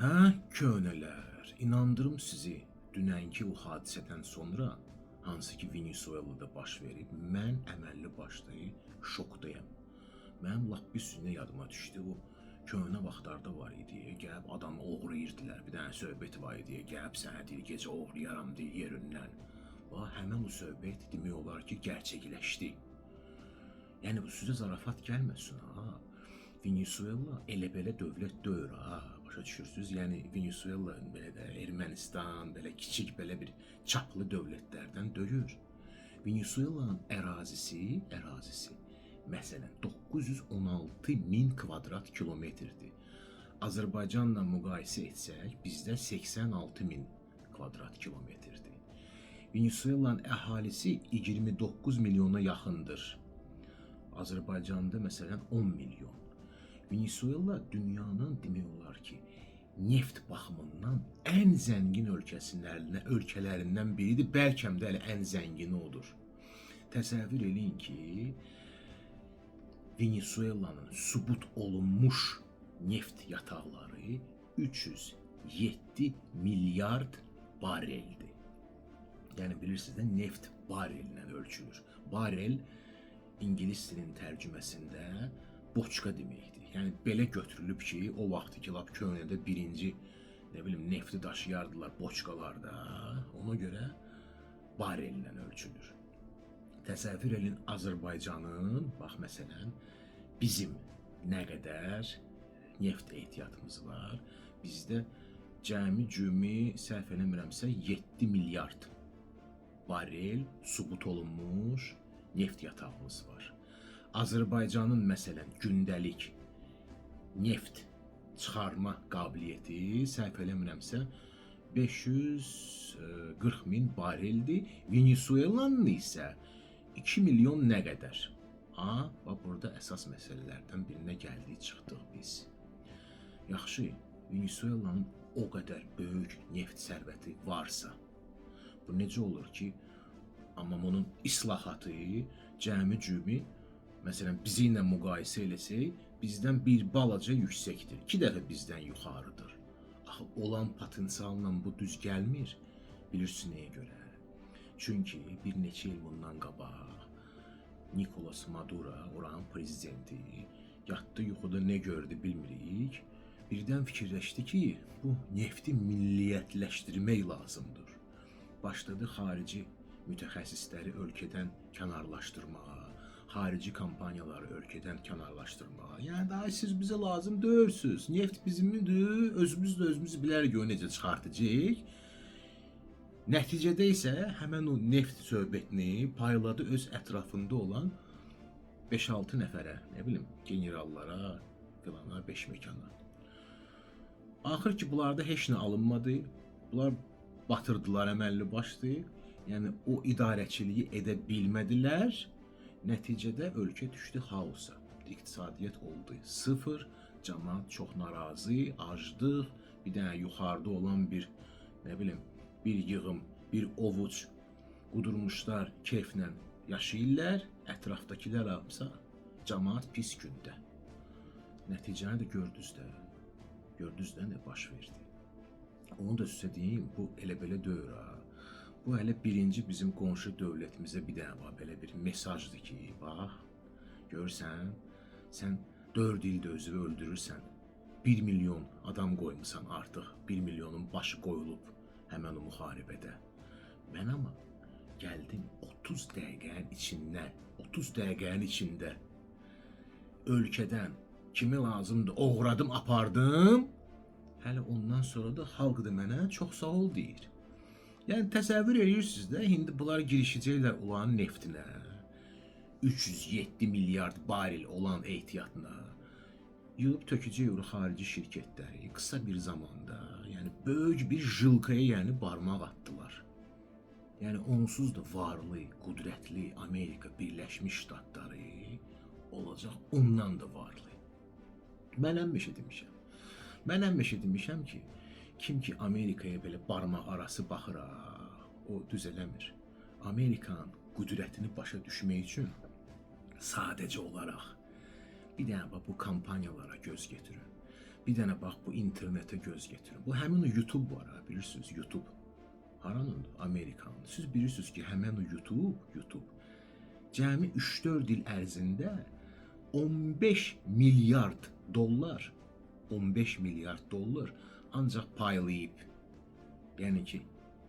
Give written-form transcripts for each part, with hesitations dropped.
Hə, köhnələr, inandırım sizi, dünənki o hadisədən sonra, hansı ki Venezuelada baş verib, mən əməlli başlı şokdayam. Mənim lap bir sünə yadıma düşdü, o köhnə vaxtlarda var idi, gəlib adamı oğrayırdılar. Bir dənə söhbət var idi, gəlib sənə deyir, gecə oğrayaram deyir yerindən. Bax, həmin o söhbət demək olar ki, gerçəkləşdi. Yəni bu sizə zarafat gəlməsin ha. Venezuela elə belə dövlət deyil ha. Başa düşürsüz? Yəni Venezuela belə də Ermənistan, belə kiçik belə bir çaplı dövlətlərdən deyil. Venezuela'nın ərazisi məsələn 916 min kvadrat kilometrdir. Azərbaycanla müqayisə etsək, bizdə 86 min kvadrat kilometrdir. Venezuela'nın əhalisi 29 milyona yaxındır. Azərbaycanda məsələn 10 milyon. Venezuela dünyanın demək olar ki, neft baxımından ən zəngin ölkələrindən biridir. Bəlkə də hələ ən zəngini odur. Təsəvvür eləyin ki, Venezuela'nın sübut olunmuş neft yataqları 307 milyard bareldir. Yəni bilirsiniz də, neft barellə ölçülür. Barel ingilis dilinin tərcüməsində boçka deməkdir. Yəni belə götürülüb ki, o vaxtı ki lap köhnədə birinci, nə bilim, nefti daşıyardılar boçkalarda. Ona görə barellə ölçülür. Təsəvvür eləyin Azərbaycanın, bax məsələn, bizim nə qədər neft ehtiyatımız var. Bizdə cəmi cümi səhv eləmirəmsə 7 milyard barel sübut olunmuş neft yatağımız var. Azərbaycanın məsələn gündəlik neft çıxarma qabiliyyəti səhv eləmirəmsə 540 min bareldir. Venezuela'nın isə 2 milyon nə qədər? Ha, bax burada əsas məsələlərdən birinə gəldik, çıxdıq biz. Yaxşı, Venezuela'nın o qədər böyük neft sərvəti varsa, bu necə olur ki, amma bunun islahatı cəmi cümi məsələn bizi ilə müqayisə eləsək, bizdən bir balaca yüksəkdir. 2 dəfə bizdən yuxarıdır. Axı olan potensialla bu düz gəlmir. Bilirsiniz nəyə görə? Çünki bir neçə il bundan qabaq Nicolas Maduro, oranın prezidenti, yatdı yuxuda nə gördü bilmirik. Birdən fikirləşdi ki, bu nefti milliyyətləşdirmək lazımdır. Başladı xarici mütəxəssisləri ölkədən kənarlaşdırmağa, xarici kompaniyaları ölkədən kənarlaşdırmağa. Yəni daha siz bizə lazım deyilsiniz. Neft bizimdir, özümüz də özümüz bilərik o necə çıxartacağıq. Nəticədə isə həmən o neft söhbətini payladı öz ətrafında olan 5-6 nəfərə, nə bilim, generallara, filana, 5 mekana. Axır ki, bunlarda heç nə alınmadı. Bunlar batırdılar əməlli başlı. Yəni o idarəçiliyi edə bilmədilər. Nəticədə ölkə düşdü xaosa. İqtisadiyyat oldu sıfır, camaat çox narazı, aclıq, bir dənə yuxarıda olan bir, nə bilim, bir yığım, bir ovuc qudurmuşlar keyflə yaşayırlar, ətrafdakılar isə camaat pis gündə. Nəticəni də gördünüz də. Gördünüz də nə baş verdi. Onu da sizə deyim, bu elə belə deyil ha. Bu hələ birinci bizim qonşu dövlətimizə bir dənə bax belə bir mesajdır ki, bax, görürsən, sən 4 ildə özünü öldürürsən. 1 milyon adam qoymusan artıq. 1 milyonun başı qoyulub həmən o müharibədə. Mən amma gəldim 30 dəqiqənin içində, 30 dəqiqənin içində ölkədən kimi lazımdır oğradım, apardım. Hələ ondan sonra da xalq da mənə çox sağ ol deyir. Yəni təsəvvür edirsiniz də, indi bunlar girişəcəklər olan neftinə. 307 milyard barel olan ehtiyatına. Yığıb tökəcək o xarici şirkətləri qısa bir zamanda, yəni böyük bir jılkaya yəni barmaq atdılar. Yəni onsuz da varlı, qüdrətli Amerika Birləşmiş Ştatları olacaq ondan da varlı. Mən həmişə demişəm. Mən həmişə demişəm ki, kim ki Amerikaya belə barmaq arası baxır, ha, o düz eləmir. Amerikanın qüdrətini başa düşmək üçün sadəcə olaraq bir dənə bax bu kampaniyalara göz getirin. Bir dənə bax bu internetə göz getirin. Bu həmin o YouTube var ha, bilirsiniz, YouTube. Haranındır? Amerikanın. Siz bilirsiniz ki, həmin o YouTube cəmi 3-4 il ərzində 15 milyard dollar, 15 milyard dollar ancaq paylayıb. Yəni ki,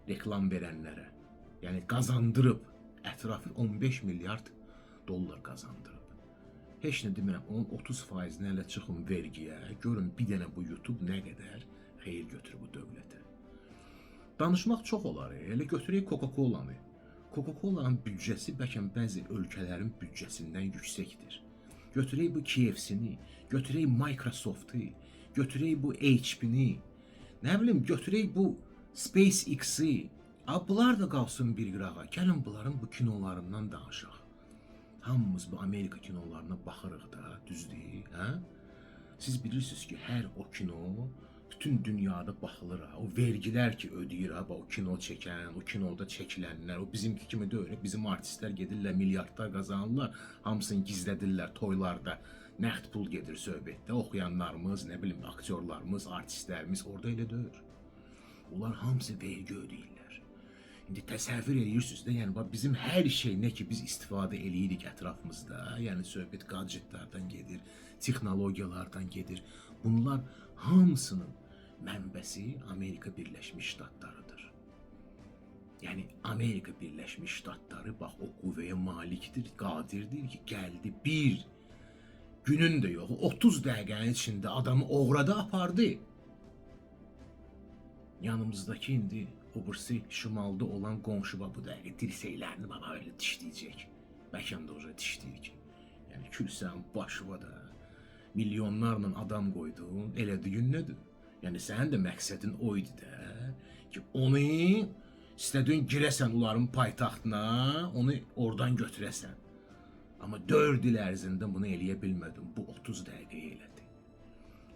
reklam verənlərə, yəni qazandırıb, ətrafı 15 milyard dollar qazandırıb. Heç nə demirəm, onun 30%-ni hələ çıxın vergiyə, görün bir dənə bu YouTube nə qədər xeyir götürür bu dövlətə. Danışmaq çox olar, elə götürək Coca-Cola-nı. Coca-Cola-nın büdcəsi bəlkə bəzi ölkələrin büdcəsindən yüksəkdir. Götürək bu KFC-ni, götürək Microsoft-u, götürək bu HP-ni, nə bilim, götürək bu SpaceX-i. Bunlar da qalsın bir qırağa. Gəlin bunların bu kinolarından danışaq. Hamımız bu Amerika kinolarına baxırıq da, düzdür, hə? Siz bilirsiniz ki, hər o kino bütün dünyada baxılır ha. O vergilər ki ödəyir ha, o kino çəkən, o kinoda çəkilənlər, o bizimki kimi deyil. Bizim artistlər gedirlər, milyardlar qazanırlar, hamısını gizlədirlər toylarda. Nəqd pul gedir söhbətdə. Oxuyanlarımız, nə bilim, aktyorlarımız, artistlərimiz orada elə deyil. Onlar hamısı vergi ödəyirlər. İndi təsəvvür edirsiniz də, yəni bax bizim hər şey nə ki biz istifadə eləyirik ətrafımızda, yəni söhbət gadgetlardan gedir, texnologiyalardan gedir. Bunlar hamısının mənbəsi Amerika Birləşmiş Ştatlarıdır. Yəni Amerika Birləşmiş Ştatları bax o qüvvəyə malikdir, qadirdir ki, gəldi bir günün də yox, 30 dəqiqənin içində adamı oğradı, apardı. Yanımızdakı indi o birisi şimalda olan qonşu bax bu dəqiqə dirsəklərini baba öyle dişləyəcək. Bəlkə də o dişləyir ki. Yəni külsən başıva da milyonlarla adam qoydun, elədiyin nədir? Yəni sənin də məqsədin o idi də ki, onu istədiyin girəsən onların paytaxtına, onu oradan götürəsən. Amma 4 il ərzində bunu eləyə bilmədim. Bu 30 dəqiqə elədi.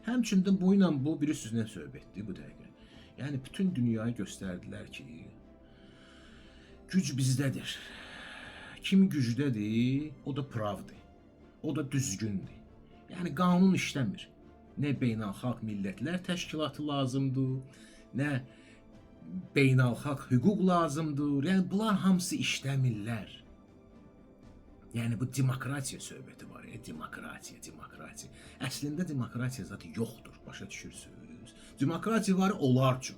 Həmçinin bu ilə bu bilirsiniz nə söhbətdir bu dəqiqə. Yəni bütün dünyaya göstərdilər ki, güc bizdədir. Kim gücdədir, o da pravdır. O da düzgündür. Yəni qanun işləmir. Nə beynəlxalq millətlər təşkilatı lazımdır, nə beynəlxalq hüquq lazımdır. Yəni bunlar hamısı işləmirlər. Yəni bu demokratiya söhbəti var ya, demokratiya, demokratiya. Əslində demokratiya zat yoxdur, başa düşürsünüz? Demokratiya var onlar üçün.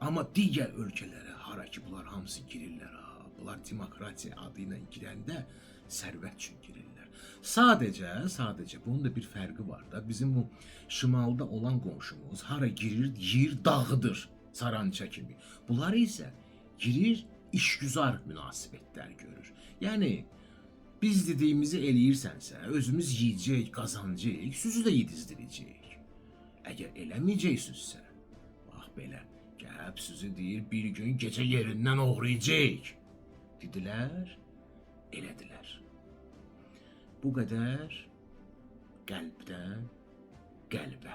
Amma digər ölkələrə hara ki bunlar hamısı girirlər ha, bunlar demokratiya adı ilə girəndə sərvət üçün girirlər. Sadəcə bunun da bir fərqi var da. Bizim bu şimalda olan qonşumuz hara girir, yeyir, dağıdır sarança kimi. Bunlar isə girir, işgüzar münasibətlər görür. Yəni biz dediyimizi eləyirsənsə, özümüz yeyəcəyik, qazanacağıq, sizi də yedizdirəcəyik. Əgər eləməyəcəksinizsə, bax belə, gəlib sizi deyir, bir gün gecə yerindən oğrayacağıq. Dedilər, elədilər. Bu qədər qəlbdən qəlbə.